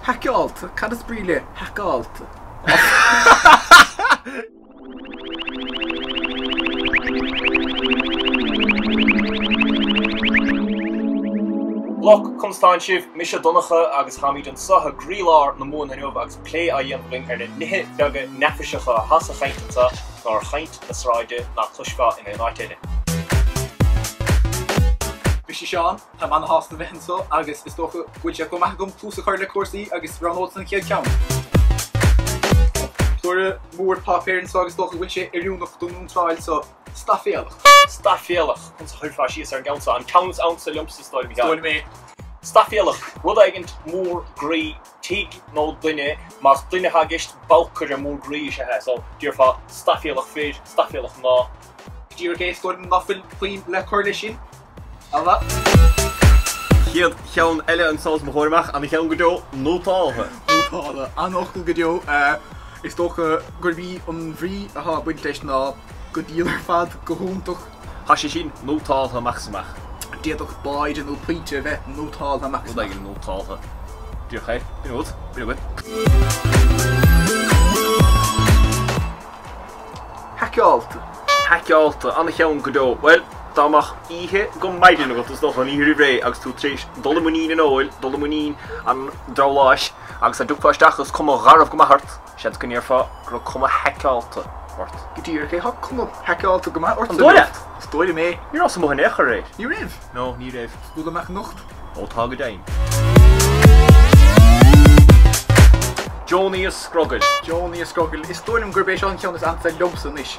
Haiceáilte, cad is brí le haiceáilte? Bloc, Conas tánn sibh? Mise Donncha agus táimid anseo i gcroílár na Mumhan inniu agus plé á dhéanamh againn ar na nithe beaga neafaiseacha atá sa chaint anseo nó ar chaint na sráide ná cloisfeá in aon áit eile. Mise Seán, táim ana-shásta a bheith anseo agus is dócha go bhfuil sé chomh maith agam tús a chur le cúrsaí agus roghnódsa an chéad cheann. Blúire mór páipéir anseo agus is dócha go bhfuil sé oiriúnach don iontráil seo, staiféalach. Staiféalach, conas a chuirfeá síos ar an gceann seo? An ceann is ansa liomsa is dóigh liom. Is dóigh liom é. Staiféalach, rud éigint mór groí, tigh nó duine, más duine atá i gceist, balcaire mór groí is ea é, so déarfá staiféalach fir, staiféalach mná. Díreach é, is dóigh liom nach bhfuil puinn le cur leis sin. Alla. Chéad cheann eile anso os mo chomhair amach, ana cheann go deo, nótáltha. Nótáltha, an-fhocal go deo. Is dócha gurb í an bhrí atá ag baint leis ná go diail ar fad, go hiontach. Tá sé sin nótáltha amach is amach. D'fhéadfadh báide nó pointe a bheith nótáltha amach is Rud amach. éigin nótáltha. Díreach é. B'in agat. B'in agat. Haiceáilte. Haiceáilte. Ana-cheann go deo. Bhuel, dá mbeadh oíche go maidin agat, is dócha, an oíche roimh ré agus tú tar éis dul i muinín an óil, dul i muinín an drabhláis agus dá dtiocfá isteach agus cuma gharbh go maith ort, Seans go ndéarfá go raibh cuma haiceáilte ort. Go díreach é, tá cuma haiceáilte go maith ortsa. An dóigh leat? Is dóigh liom é. Ní rabhas amuigh in aon chor aréir. Ní raibh? No, ní raibh. Buail amach anocht. Ó tá go deimhin. Deonaí a scrogaill. Deonaí a scrogaill. Is dóigh liom gurb é seo an ceann is ansa liomsa anois.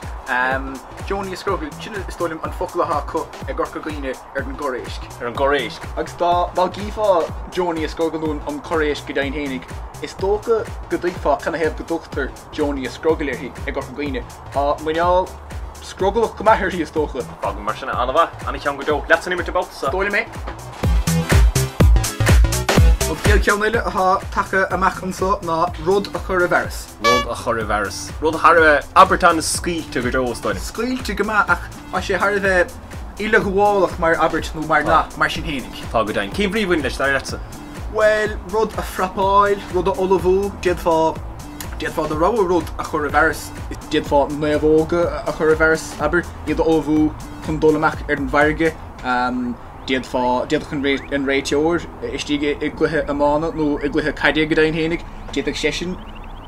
Deonaí a scrogaill, sin is dóigh liom an focal atá acu i gCorca Dhuibhne ar an gcorr éisc. Ar an gcorr éisc. Agus dá dá gcífeá Deonaí a scrogaill nó an corr éisc go deimhin fhéinig, is dócha go dtuigfeá canathaobh go dtugtar Deonaí a scrogaill uirthi i gCorca Dhuibhne. Tá muineál scrogallach go maith uirthi, is dócha. Fágfaidh mar sin é. An-mhaith. An-cheann go deo. Leatsa an imirt an babhta seo. Is dóigh liom é. An chéad cheann eile atá tagtha amach anseo ná rud a chur i bhfearas. Rud a chur i bhfearas. Rud thar a bheith, abairt an-scaoilte go deo, is dóigh liom. Scaoilte go maith ach tá sé thar a bheith uileghabhálach mar abairt nó mar nath, mar sin fhéinig. Tá go deimhin. Cén bhrí a bhaineann leis, dar leatsa? Bhuel, rud a phrapáil, rud a ullmhú, d'fhéadfá, d'fhéadfá do rogha rud a chur i bhfearas. D'fhéadfá naomhóga a chur i bhfearas, abair, iad a ullmhú chun dul amach ar an bhfarraige. D'fhéadfá, d'fhéadfadh an réiteoir istigh i gcluiche iomána nó i gcluiche caide go deimhin fhéinig, d'fhéadfadh seisean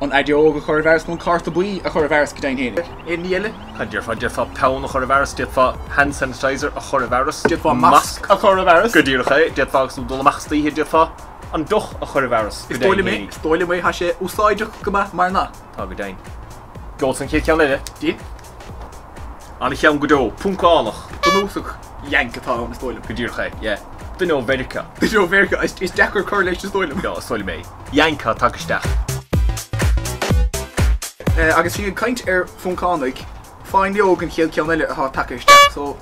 an fhaideog a chur i bhfearas nó an cárta buí a chur i bhfearas go deimhin féinig. Aon ní eile? Cad déarfá? D'fhéadfá peann a chur i bhfearas, d'fhéadfá hand sanitizer a chur i bhfearas, D'fhéadfá masc a chur i bhfearas. Go díreach é. D'fhéadfá agus tú ag dul amach istoíche, d'fhéadfá an deoch a chur i bhfearas, go Is dóigh deimhin liom é, féinig. is dóigh liom é, tá sé úsáideach go maith mar nath. Tá go deimhin. Gheobhadsa an chéad cheann eile. Déan. An-cheann go deo. Poncánach. Bunúsach Yank atá ann, is dóigh liom. Go díreach é, yeah. Duine ó Mheiriceá. Duine ó Mheiriceá, is deacair cur leis, is dóigh liom. Yeah, is dóigh liom é. Yank atá tagtha isteach. Agus sinn ag caint ar Phoncánaigh, fáinleog an chéad cheann eile atá tagtha isteach. So,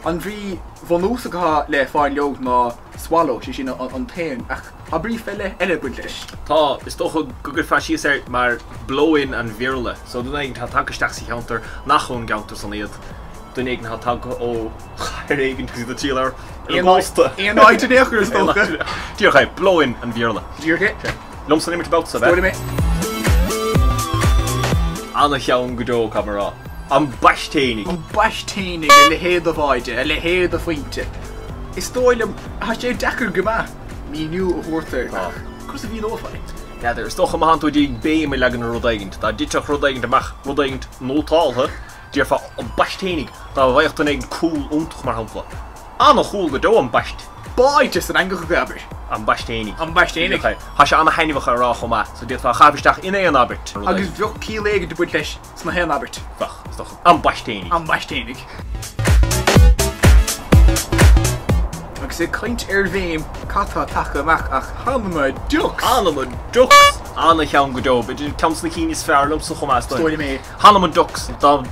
an bhrí bhunúsach atá le fáinleog ná swallow, sé sin an t-éan, ach tá brí fé leith eile ag baint leis. Tá, is dócha go gcuirfeá síos air mar blow-in an Bhéarla. So, duine éigin atá tagtha isteach sa cheantar nach ón gceantar san iad, duine éigin atá tagtha ó chathair éigin agus iad ag triall ar an gcósta. Aon áit in aon chor, is dócha. Díreach é, blow-in an Bhéarla. Díreach é. Liomsa an imirt an babhta seo, Is dóigh liom é. Ana-cheann go deo, caithfidh mé a rá. Ambaiste fhéinig. Ambaiste fhéinig, a leithéid de bháide, a leithéid de phointe. Is dóigh liom, tá sé deacair go maith míniú a thabhairt air, ach conas a mhíneofá é? N'fheadar. Is dócha má thánn tú ag iarraidh béim a leagan ar rud éigint, dá dtitfeadh rud éigint amach, rud éigint nótáltha, déarfá ambaiste fhéinig, dá bhfaigheadh duine éigin cúl iontach, mar shampla. Ana-chúl go deo ambaiste. Báite san eangach acu, abair. Ambaiste fhéinig. Ambaiste fhéinig. Tá sé ana-thaitneamhach a rá chomh maith, so d'fhéadfá a chaitheamh isteach in aon abairt. Agus bheadh ciall éigin ag baint leis sna haon abairt. Bheadh, is dócha. Ambaiste fhéinig. Ambaiste fhéinig. Agus ag caint ar bhéim, cad tá tagtha amach ach Th'anam 'na ducks! Th'anam 'na ducks! Ana-cheann go deo. B'fhéidir ceann de na cinn is fearr liomsa chomh maith, is Is dóigh liom é. Th'anam 'na ducks! Dá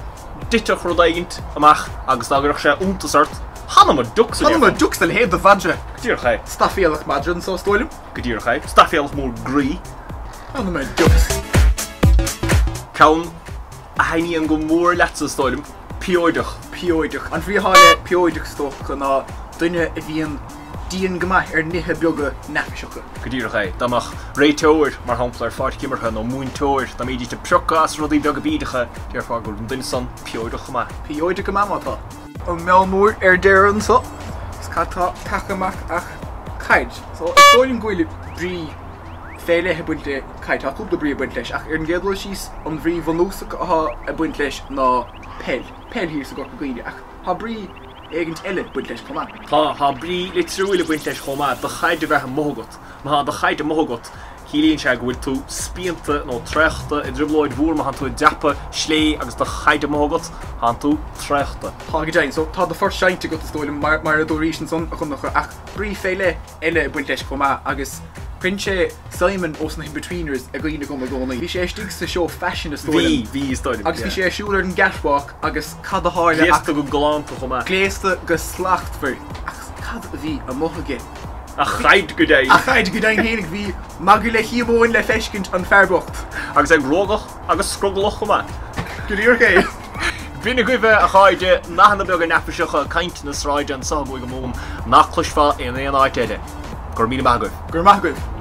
dtitfeadh rud éigint amach agus dá gcuirfeadh sé iontas ort, Th'anam 'na ducks! a Th'anam 'na déarfá. ducks, a leithéid de mhadra! Go díreach é. Staiféalach madra anso, is dóigh liom. Go díreach é. Staiféalach mór groí. Th'anam 'na ducks! Ceann a thaitníonn go mór leatsa, is dóigh liom. Pióideach. Pióideach. An bhrí atá le pióideach, is dócha, ná duine a bhíonn dian go maith ar nithe beaga neafaiseacha. Go díreach é. Dá mbeadh. Réiteoir, mar shampla, ar pháirc imeartha, nó múinteoir, dá mbídís ag priocadh as rudaí beaga bídeacha, déarfá go bhfuil an duine san pióideach chomh maith. Pióideach go maith má tá. An meall mór ar deireadh anso, is cad tá tagtha amach ach caid. So, is dóigh liom go bhfuil brí fé leith ag baint le caid. Tá cúpla brí ag baint leis, ach ar an gcéad dul síos, an bhrí bhunúsach atá ag baint leis ná peil. Peil thiar sa gCorca Dhuibhne, ach tá brí éigint eile ag baint leis chomh maith. Tá, tá brí litriúil ag baint leis chomh maith, do chaid a bheith amuigh agat. Má tá do chaid amuigh agat, ciallaíonn sé go bhfuil tú spíonta nó traochta, i dtrioblóid mhór má thánn tú ag dreapadh slé agus do chaid amuigh agat, thánn tú traochta. Tá go deimhin. So, tá do phort seinnte agat is dóigh liom, mar mar a dúraís ansan, a Dhonncha, ach brí fé leith eile ag baint leis chomh maith agus cuireann sé Simon ós na hInbetweeners i gcuimhne dhom i gcónaí. Bhí sé istigh sa seó faisin is dóigh liom. Bhí, bhí is dóigh liom, Agus bhí sé ag siúl ar an gcatwalk agus cad a tharla ach. Gléasta go galánta chomh maith. Gléasta go slachtmhar. Ach cad a bhí amuigh aige? A chaid go deimhin. A chaid go deimhin fhéinig. Bhí magairle Shíomóin le feiscint, an fear bocht. Agus é gruagach agus scrogallach chomh maith. Go díreach é. B'in agaibh a chairde, nathanna beaga neafaiseacha, caint na sráide anseo i gCúige Mumhan nach cloisfeá in aon áit eile. Go raibh míle maith agaibh. Go raibh maith agaibh.